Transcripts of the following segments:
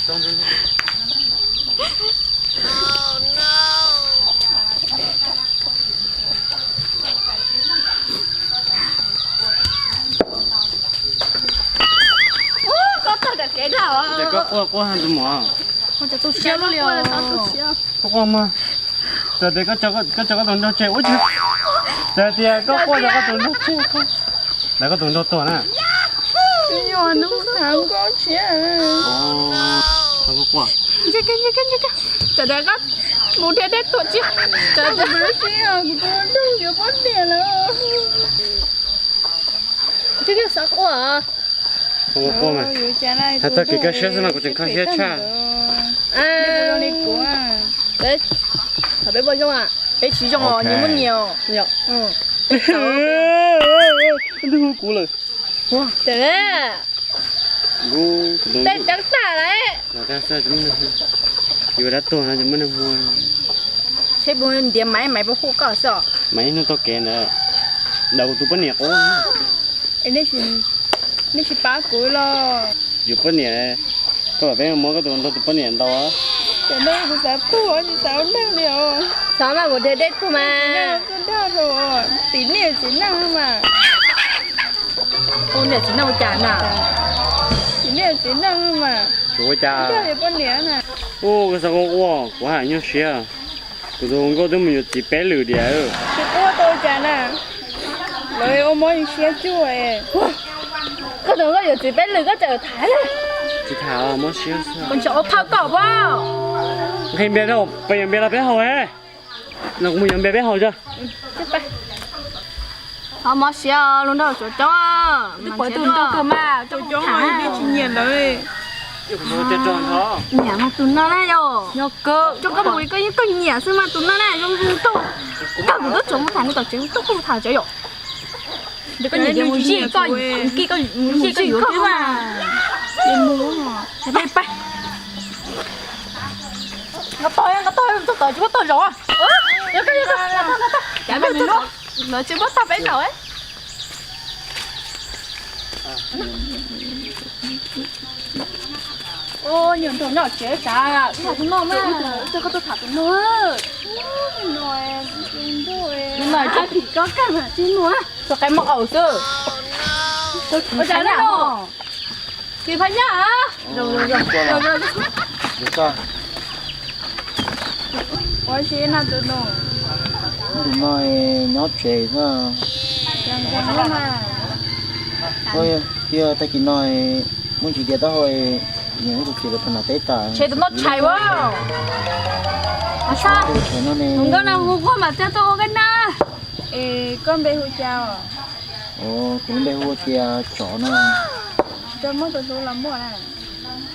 Koj tag dam kev dhau. Ces koj quaj quaj tus mos. Koj quaj mas. Txawm tias koj tso koj tus nraug tseg ua cas. Txawm tias koj quaj rau koj tus nraug tseg. Lawv koj tus nraug tuag na. Txawm tias koj mus dhia dej tuag tsis. Txawm tias kuv tus nraug yuav poj niam lawm. Xav quaj. Quaj mas. Hais txog kev kaj siab xwb mas kuv tseem kho siab tshaj. Peb poj zoo, peb tsis zoo os, nyias muaj nyias. Ntuj hu kuv lawm. Tej ceeb tag lawm. Yuav dab tuag no ces muaj neeg hu. Seb puas ntiav Maiv, Maiv puas hu koj xwb os. Maiv ib hnub taug kev ntawd, daws kuv tus poj niam qub. Nej tsis pab kuv los? Yuav poj niam, koj kom peb muab koj tus nraug tus poj niam ntaus. Ces nej kuv xav tuag tsis xav ua neeg li os. Xav mas mus dhia dej tuag mas. Tim niam txiv neej mas. Ua niam txiv neej ua cas na? Tim niam txiv neej mas. Ua cas? Ua koj xav quaj quaj, kuv haj nyuaj siab. Kuv tus hluas nkauj twb mus yuav txiv peb lwm tiam. Tsis quaj tau cas na. Lawv ua mob siab cuag. Koj tus hluas nkauj yuav txiv peb lwm koj tseem tham. Tsis tham, mob siab xwb. Koj tsis ua phauj koj puas? Nqhis npias rau, pes yuav npias los peb haus. No kuv mus yuav npias peb haus tso. Ho mob siab lub nraug tsuav coob. Twb pom tus nraug kawg mas, coob coob mas tsis nyiam lawv. Nyiam mas tus no na yom. Nyob kawg, coj koj mus li koj yeej koj nyiam xwb mas tus no na zoo zoo tau. Koj kuv twb tsuas mus tham nws tom tsev, koj kuj mus tham tsev yom. Koj nyiam ces mus zij koj, mus zij koj yuav twb mas. Peb, peb. Nqa tog, nqa tog, tog tod tsis muaj tog zaum. Lawv tsis muab tog peb zaum. Nyuam nraug nyob tsev sav, tham tus no mas, coj koj tuaj tham tus no. Tus no, tus no, koj kawg mas tsis muaj. Tus qe muaj aum xwb. Ua cas no? Kis Phaj Nyaj. Ua si no tus no. Tus no nyob tsev xwb. Yog tag kis no muaj ntsis diav taub hau, nws muab tus txiv lawv pha nas teb tas. Tshev tus no tshais ua. Tus tshais no ne. Hu nkauj na, hu nkauj mas thiaj tuaj ua nkauj na. Es koj npe hu cas? Kuv lub npe hu tias Tsov no. Koj muaj tus hlub los muaj na?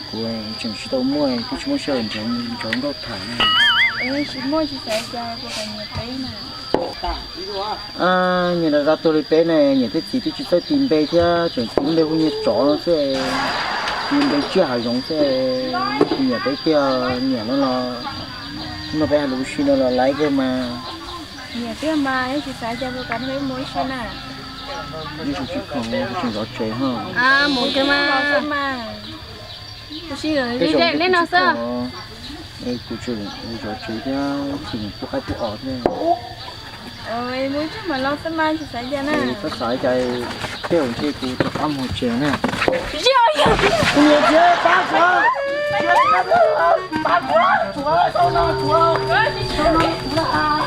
Kuv tseem tsis tau muaj, twb tsis muaj sij hawm nrog nkauj tham. Es tsis muaj tsis xav cas kuv kom nyiam peb na. Nyias rau rau tuag li peb ne, niam thiab txiv twb tsis txawj tis npe thiab, tseem tis npe hu nyias Tsov no xwb, tis npe tsiaj hav zoov xwb, nyiam peb tiag, nyiam no los, no peb hais lus si no los laiv kawg mas. Nyiam tiag mas, yeej tsis xav cas kuv kom peb mus ib si na. Yeej tsis tsis khoom, kuv tseem zov tsev ho. Mus kiag mas. Peb zaum nej no xwb. Kuv tseem zov tsev thiab, tseem pub qaib pub os thiab. Mus ib tsam mam los xwb mas, tsis xav cas na. Txhob xav cas, tej zaum ntshe kuv rov qab mus tsev na. Kuv niam txiv pab kuv, pab kuv, tsuav, tsuav no, tsuav, tsuav no, tsuav no.